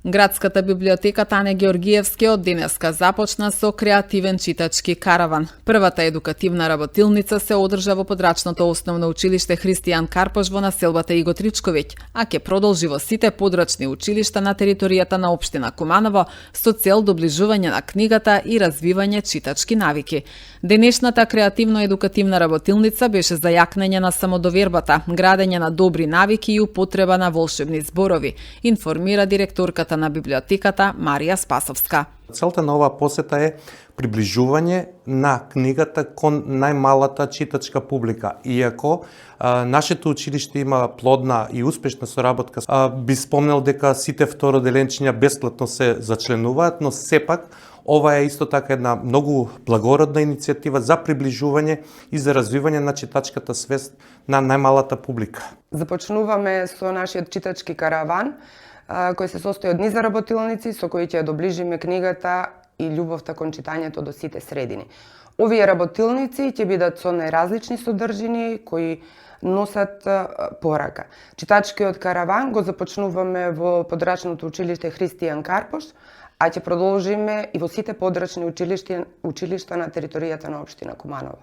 Градската библиотека Тане Георгиевски од денеска започна со креативен читачки караван. Првата едукативна работилница се одржа во подрачното основно училиште Христијан Карпош во населбата Иготричковиќ, а ќе продолжи во сите подрачни училишта на територијата на општина Куманово со цел доближување на книгата и развивање читачки навики. Денешната креативно-едукативна работилница беше за јакнење на самодовербата, градење на добри навики и употреба на волшебни зборови, информира директорката на библиотеката Марија Спасовска. Целта на оваа посета е приближување на книгата кон најмалата читачка публика. Иако нашето училиште има плодна и успешна соработка, би спомнел дека сите второделенчиња бесплатно се зачленуваат, но сепак ова е исто така една многу благородна иницијатива за приближување и за развивање на читачката свест на најмалата публика. Започнуваме со нашиот читачки караван, кој се состои од низ работилници со кои ќе добlijime книгата и љубовта кон читањето до сите средини. Овие работилници ќе бидат со најразлични содржини кои носат порака. Читачкиот караван го започнуваме во подрачното училиште Христијан Карпош, а ќе продолжиме и во сите подрачни училишта на територијата на општина Куманово.